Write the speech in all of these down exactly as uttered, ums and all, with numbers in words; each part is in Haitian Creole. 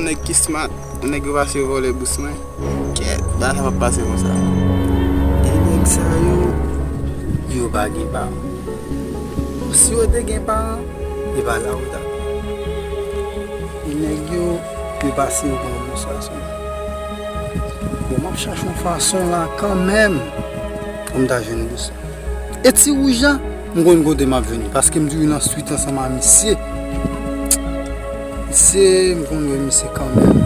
Nèg ki smart, nèg yo pase yo vòlè bous mwen. Kèt, bagay sa p ap pase konsa. E nèg sa yo, yo pa gen paran. Si yo te gen paran, e pa la yo t ap ye. E nèg yo, yo pase yo pran bous la sou mwen. Bon, m ap chache yon fason la kanmenm pou m ta jwenn bous la. E Ti Wouj la, m konn kote m ap jwenn li, paske m toujou nan swit ansanm a misye. Misye, m konn wè misye kanmenm.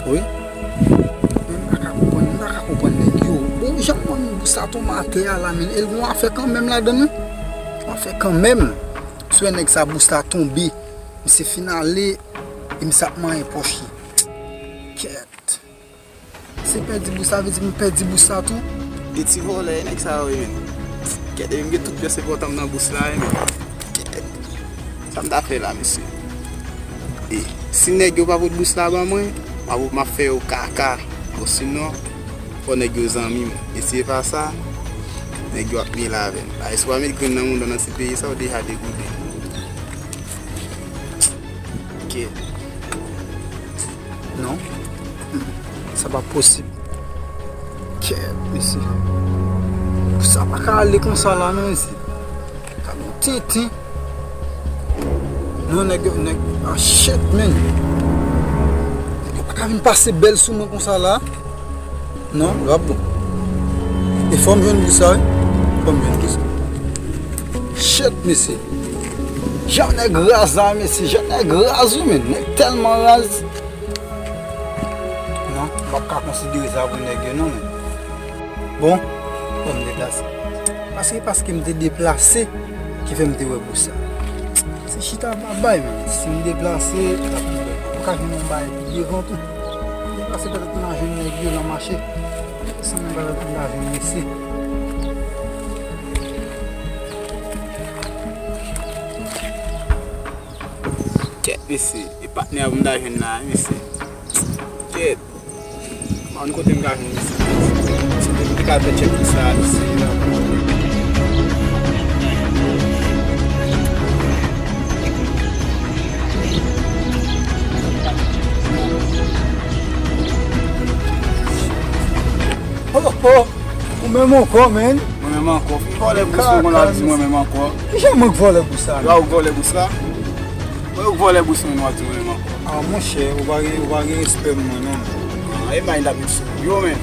Wi. Men m pa ka konprann, m pa ka konprann nèg yo. Bon, jan m wè bous la tonbe atè a la, men, e l gen yon afè kanmenm ladan l, wi. Yon afè kanmenm. Si w wè nèg sa bous la tonbe, misye fin ale, e misye ap manyen pòch li. Kèt. Se pèdi bous la, vle di m pèdi bous la tou. De ti vòlè, nèg sa yo ye, men. Kèt, e m gen tout pyès enpòtan m nan bous la, wi, men. Kèt. Sa m ta fè la, mesye? E si nèg yo pa pot bous la ban mwen, m ap, m ap fè yo kaka. Osinon, fò nèg yo zanmi m. E si e pa sa, nèg yo ap mele avè m. Paske si w pa met grenn nan mouda w nan ti peyi sa, w deja degoute. Kèt. Non. Sa pa posib. Kèt, mesye. Sa pa ka ale konsa la, non, mesye. Gad yon tenten. Non, nèg yo, nèg, ah, shit, man. Nèg yo pa ka vin pase bèl sou mwen konsa la. Non, l ap bon. E fò m jwenn bous sa, wi. Fò m jwenn bous sa. Shit, mesye. Jan nèg raz la, mesye. Jan nèg raz, wi, men. Nèg tèlman raz. Non, m p ap ka konsidere sa pou nèg yo, non, men. Bon, fò m deplase. Paske, paske m te deplase ki fè m te wè bous sa. Se chita babay, men. Si m deplase, l ap pi bèl. Ou ka jwenn yon bagay pi devan tou. Deplase petèt m a jwenn nèg yo nan mache. San menm bagay pou m ta jwenn mesye. Kèt, mesye. E patnè a pou m ta jwenn la, mesye. Kèt. Mwen kote m ka jwenn mesye. Se te m ki ka fè tchèk pou sa, mesye. Oh, oh. Ou menm ankò, men. Mwen menm ankò. Fin vòlè bous mwen, konn ap di mwen menm ankò. Kijan mwen k vòlè bous la, men? Ou vòlè bous la? Mwen k vòlè bous mwen, w ap di mwen menm ankò. Ah, monchè, ou pa gen, ou pa gen respè pou mwen, non. Ah, e may la met sou yo, men.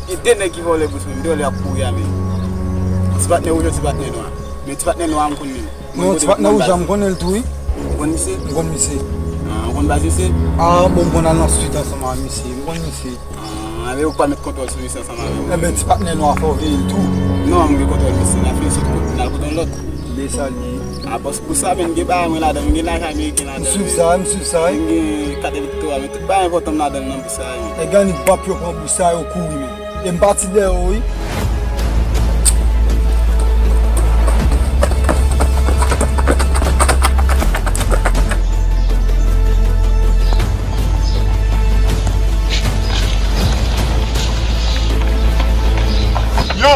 Gen de nèg ki vòlè bous mwen, m te wè lè y ap kouri a, men. Ti patnè wouj, ti patnè nwa. Men ti patnè nwa, m konn li. Non, ti patnè wouj la, m konnen l tou, wi. Ou konn misye? M konn misye. Ah, ou konn baz misye? Ah, bon, m konn al nan swit ansanm ak misye. M konn misye. Ah, men ou pa met kontwòl sou misye ansanm avè m? Enben, ti patnè nwa, fò w veye l tou. Non, m gen kontwòl misye. N a fini sot kote, n al kote yon lòt. Men sa l ye. Ah, bòs, bous sa, men, gen bagay mwen ladan, m gen lajan ameriken ladan. M swiv sa, m swiv sa, wi. M gen kat elektora, men tout bagay enpòtan m ladan nan bous sa, wi. Nèg annik bap yo pran bous sa, yo kouri, men. E m pati dèyè w, wi. Yo!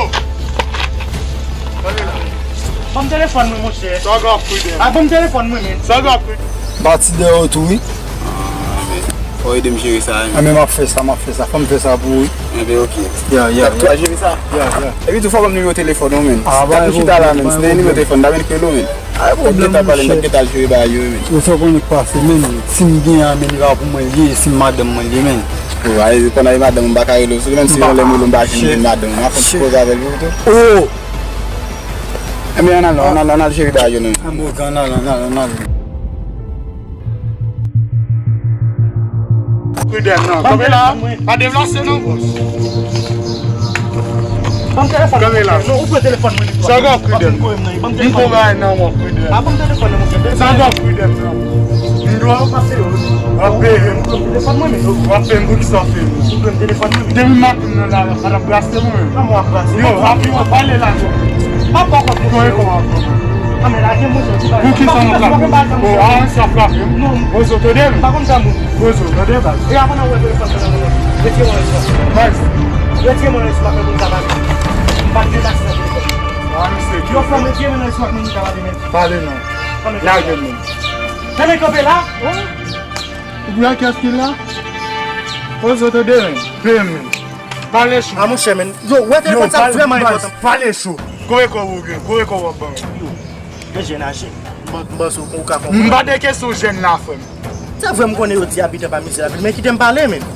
Ban m telefòn mwen, monchè. Sa w ap fouye? A, ban m telefòn mwen, men. Sa w ap fouye? M pati dèyè w tou, wi. Ah, men, fò w ede m jere sa, wi. Enben, m ap fè sa, m ap fè sa. Fò m fè sa pou ou, wi. Enben, ok. Ya, ya, ya. Ou ap jere sa? Ya, ya. Epi tou, fò w ban m nimewo telefòn ou, men. Ah, si w chita la, men, si w gen nimewo telefòn, m ta vin rele w, men. Ah, pwoblèm, m ta pale, m t ap gentan al jere bagay yo, men. Ou fè konnen k pase, men. Si m gen an, men, li pa pou mwen li ye, si m madanm mwen li ye, men. Ou a, pandan e madanm, m pa ka rele w. Si menm si yon lè m rele w, m pa jwenn madanm, m ap fè yon ti koze avè l, wi, tou. Oh! Enben, ann al non, ann al, ann al jere bagay yo non. Ann al, ann al, ann al. Prudent non. Kanpe la. Pa deplase non, bòs. Kanpe la. Non, ou pran telefòn mwen. Sa w gen Prudent? M gon bagay nan men w, Prudent. Sa w gen Prudent non. M dwe w ap peye. W ap peye m. W ap peye m pou kisa w fè m? Depi maten m nan la, w ap brase mwen. Yo, api w ap pale la. Papa, w ap konn e kòman. Pou kisa w ap frape m? Poze w tande m. Poze w tande baz. Retire mwen nan sou la. Baz. Retire mwen nan sou la, mwen pa gen taksi nan telefòn. Ah, mesye. Yo, fò retire mwen nan sou la, mwen pa gen. Pale non. Lage m. Tande kanpe la. Ou konn kiyès ki la? Poze w tande, men. Peye m, men. Pale cho. A, monchè, men. Yo, wè telefòn sa vrèman enpòtan. Pale cho. Kote kòb ou gen? Kote kòb w ap ban m? Yo, yo jèn a jèn. M panse ou ka konprann. M pa de kesyon jèn la, frè m. Se vre m konnen yo di abitan pa mizè la, men kite m pale, men.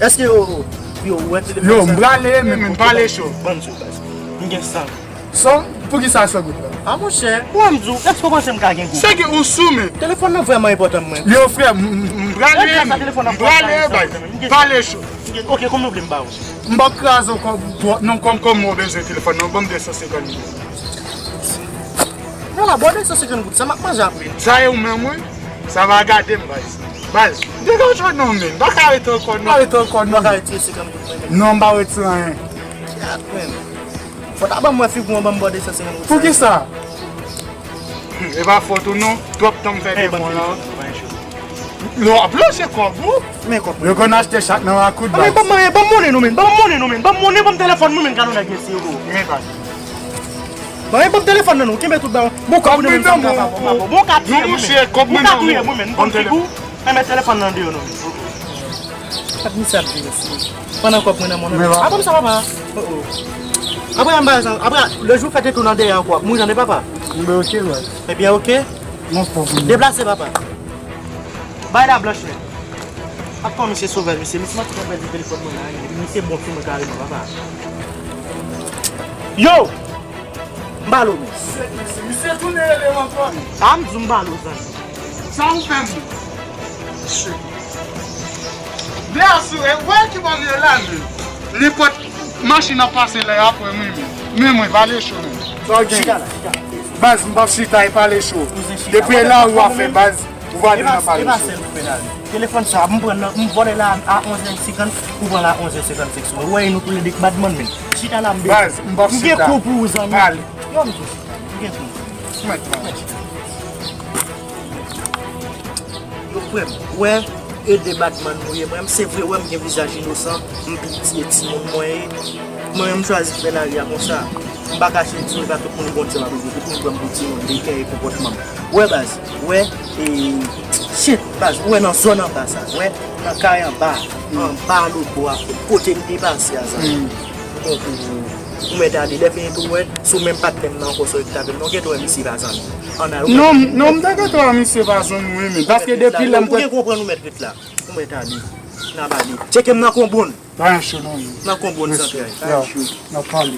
Èske yo, yo, yo, wè telefòn sa? Yo, m prale, men, men, pale cho. Ban m di w, baz. M gen san. San? Poukisa san goud la? A, monchè, wè m di w, èske w panse m ka gen goud? Se ke ou sou, men. Telefòn nan vrèman enpòtan mwen. Yo, frè, m, m, m prale, men. M prale, baz. Pale cho. Ok, konbyen w vle m ba w? M p ap kraze w kòb twòp, non, kòm, kòm ou bezwen telefòn nan, ban m de san senkant goud. Vwala, bon, de san senkant goud, sa m ap manje apre. Sa e ou menm, wi? Sa va gade m, baz. Baz, degaje w non, men. M pa ka rete ankò, non. Pa rete ankò, non. M pa ka retire senkant goud mwen menm. Non, m pa retire anyen. Gad, men. Fò ta ban m wè figi w an, ban m ba w de san senkant goud sa. Poukisa? E pa fòt ou non, twòp tan m fè devan w la. Lè w ap lonje kòb ou. Men kòb mwen. Yo konn achte chak nan makout, baz. Ban m monnen nou, men. Ban m monnen nou, men. Ban m monnen, ban m telefòn nou, men, gad yon nèg mesye yo. Men, baz. Ban m telefòn nan nou, kenbe tout ba. Bon, kòb mwen nan men, sa m ka ba w. Bon, ka touye mwen, men. Bon, ka touye mwen, men. Bon, figi w. Enben telefòn nan deyò non. Gad misye ap vini isit. Pandan kòb mwen nan men w. A, ban m sa, papa. Oh, oh. Apre, m ba zan, apre, lè jou fèt etou nan dèyè ankò, ap mouri tande, papa. Mwen oke, baz. Ebyen, oke. Mwen fò pou mwen. Deplase, papa. Bay la blanch, men. Ak kò misye sovèj, misye, misye manti k ap pèdi telefòn mwen la, men misye bon sou mwen kareman, papa. Yo! M ba l ou, men. Misye, misye tounen rele m ankò. A, m di w m ba l ou, zanmi. Sa ou fè m? Shit. Lè a sou, e wè ki bò m ye la, men. Nenpòt machin ap pase la, y ap wè mwen, men. Men mwen, pale cho, men. Sa w gen? Chita la, chita la. Baz, m p ap chita, e pale cho. Depi e la ou a fè, baz, ou va ale nan pale cho. E pa sèl ou fè la, men. Telefòn sa, m pran nan, m vòlè la a onz è senkant, ou pran la a onz è senkant senk sou mwen. Ou wè, e nou tounen de badman, men. Chita la, m bezwen. Baz, m p ap chita. M gen kou pou ou, zanmi. Pale. Yo, m tou chita. M gen kou. Ou mèt pale. Yo, frè m, wè, e de badman nou ye. Mwen, se vre, wè, m gen vizaj inosan, m piti, e timoun mwen ye. Mwen, m chwazi fè lari a konsa. M pa kache di w, e pa tout moun konn sa m ap regle. Tout moun pran m pou timoun, de kè e konpòtman m. Wè, baz, wè, e, shit, baz, wè, nan zòn anba sa, wè, nan kay anba, anba lòt bò a, kote m te pase a, zanmi. Ou konprann? Ou mèt ale, lè fini tou, wè, sou menm patnè m nan ankò, sa w te avè m nan, ou gentan wè misye pa zanmi. Ann al, ou mèt ale. Non, non, m te gentan wè misye pa zanmi, wi, men, paske depi lè m... Ou gen konprann, ou mèt ret la. Ou mèt ale. N ap ale. Tcheke m nan konbonn. Pa yon cho, non, wi. Nan konbonn zantray. Pa yon cho. N ap pale.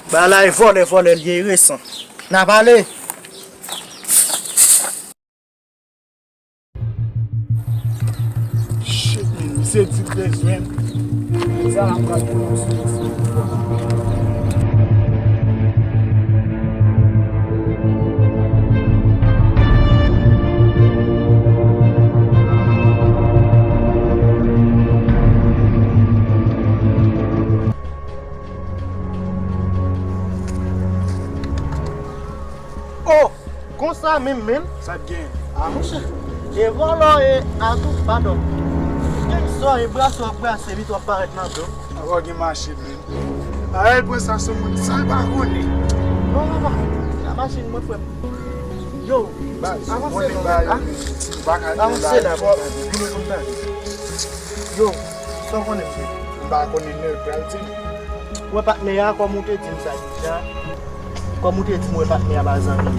Bagay la e vòlè, vòlè l ye, e resan. N ap ale. Shit, men, misye di l bezwen. Sa la pral pou nou sou. Oh! Konsa menm, men. Sa k gen? A, monchè. E vòlò e atou, padon. Gen sò e brase w ap brase, epi tou w ap parèt nan do. Awa gen machin, men. Arèl pran sa sou moun, sa l pa konnen. Non, non, non. La machin mwen, frè m. Yo, baz, avanse non, men. Avanse la, baz. Yo, sa w konnen, men? M pa konnen, men, pral di m. Ou wè patnè a, kòm ou te di m sa deja. Kòm ou te di m, ou wè patnè a pa zanmi m.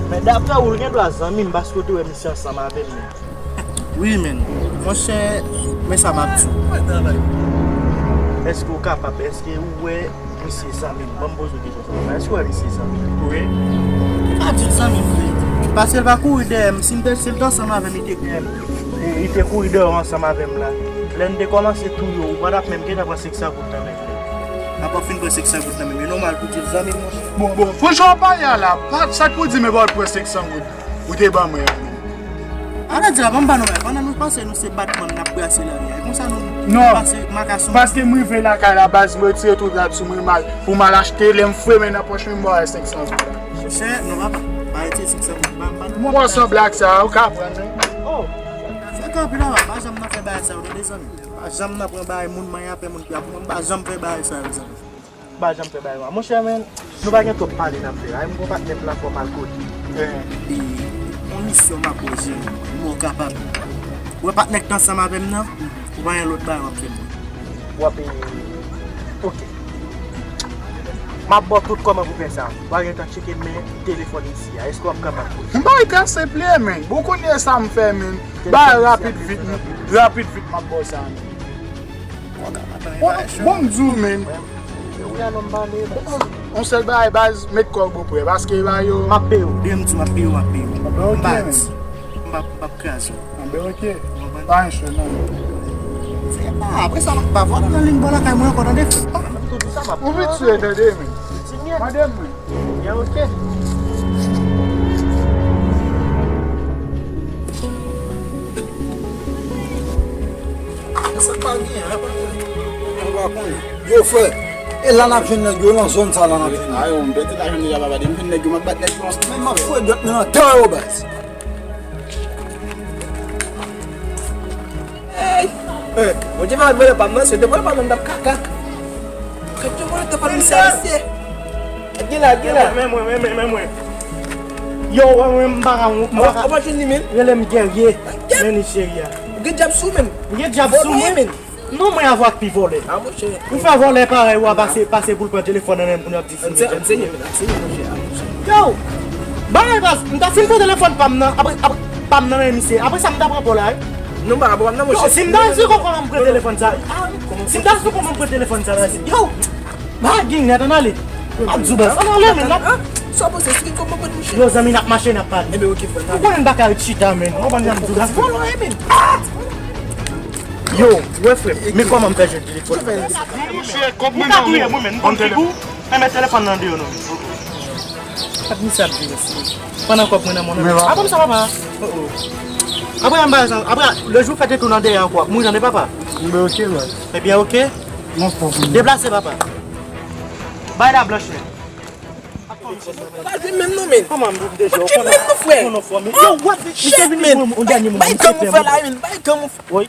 Men daprè ou, l gen dwa zanmi m, paske ou te wè misye ansanm avè m, men. Wi, men. Monchè, men sa m ap di w. Èske ou kapab, èske ou wè misye zanmi m? Ban m poze w kesyon sa. Èske w wè misye zanmi m? Wi. Pa di l zanmi m vre. Paske l pa kouri dèyè m. Si m te, si l te ansanm avè m, li te, li te kouri dèyè w ansanm avè m la. Lè n te kòmanse touye w, ou pa t ap menm gentan pran senk san goud nan men m. N ap fin pran senk san goud nan men m. E nòmal pou di l zanmi m, monchè. Bon, bon, pou jan w pale a la, pa, sa k pou di m e pa w t pran senk san goud ou te ban mwen an menm? A vle di la, ban m ba nou bagay. Pandan nou panse nou se batman n ap brase lari a. E konsa nou pase makasou. Non, paske m rive lakay la, baz, m retire tout rad sou mwen, m al, pou m al achte, lè m fouye men nan pòch mwen, m ba w senk san goud la. Monchè, non, papa, pa retire senk san goud, pa, pa. Mwen pran san blag sa, ou ka pran, non? Oh, fè kanpe la, pa janm nan fè bagay sa yo, tande, zanmi. Pa janm nan pran bagay moun, manyen apre moun ki ap pran, pa janm fè bagay sa yo, zanmi. Pa janm fè bagay la. Monchè, men, nou pa gen twòp pale n ap fè la. E m gon patnè m la, fò m al kote. E, yon misyon m ap poze w, ou kapab. Ou wè patnè k t ansanm avè m nan, ou pa gen lòt bagay w ap fè m. W ap, e, oke. M ap ba w tout kòman pou fè sa. W a gentan tcheke men telefòn isi a. Èske w ap kapab pou... M bay trase pye, men. Bon, kounye sa m fè, men. Bay rapid vit, rapid vit, m ap ba w sa, men. Bon, bon, m di w, men. Yon sèl bagay, baz, met kò w bò prè, paske ba yo. M ap peye w. Demen m di w m ap peye w, m ap peye w. M pa di. M p ap, m p ap kraze w. Anben, oke. Pa gen chè, non. Frè, pa, apre sa, pa vòlè nan liy bò lakay mwen ankò, tande, frè. Ou vit sou, tande, men. Mande mwen. Ya, oke. Sa pa gen, apa. Ou pa konnen. Yo, frè, e la n ap jwenn nèg yo nan zòn sa la n ap jwenn. A yo, m bèt la jwenn deja, papa, depi m jwenn nèg yo, m ap bat nèg yo ansanm. Men m ap foure dwèt mwen nan dan yo, baz. Ey! Ey, Bondye pa vòlè pa m nan, se te vòlè pa m nan, m t ap kaka. Kèk te vòlè te pa m misye, misye. Gen la, gen la. Men mwen, men mwen, men mwen. Yo, mwen, mwen, m pa ka, m pa ka. Ou pa jwenn li, men? Rele m Guerrier. Men li cheri a. Ou gen dyab sou, men? Ou gen dyab sou mwen? Non, mwen avè w k pi vòlè. A, monchè. Ou fè vòlè parèy ou a pase, pase pou l pran telefòn nan men m pou n ap di si m gen. Yo! Bagay baz, m ta fin pran telefòn pa m nan, apre, apre, pa m nan men misye. Apre sa, m ta pran pa w la, wi. Non, m pa ka pran pa m nan, monchè. Yo, si m ta di w kòman m pran telefòn sa. Si m ta di w kòman m pran telefòn sa la, yo! Ba gen nèt, ann ale. M ap di w baz, ann ale, men, n ap... Sa w panse, si gen kòb mwen pran, monchè? Yo, zanmi, n ap mache, n ap pale. Enben, oke, frè. Ou konnen m pa ka ret chita, men. Ou konprann sa m di w la? Vòlò, enben. Yo, wè, frè m, men kòman m fè jwenn telefòn? Monchè, kòb mwen nan men w, men m konn figi w. Enben, telefòn nan deyò, non. Gad misye ap vire sou mwen. Pandan kòb mwen nan men w. Apre m sa, papa. Oh, oh. Apre m ba sa, apre, lè jou fèt e tou nan dèyè ankò, ap mouri tande, papa. Mwen oke, man. Ebyen, oke. Deplase, papa. Bay la blanch, men. Pa jwenn menm non, men. Kòman m di w deja? Pa jwenn menm non, frè. Ou konnen fò, men. Yo, wè, misye vin pou yon dènye moman. Bay gang ou fè la, men. Bay gang ou fè. Wi.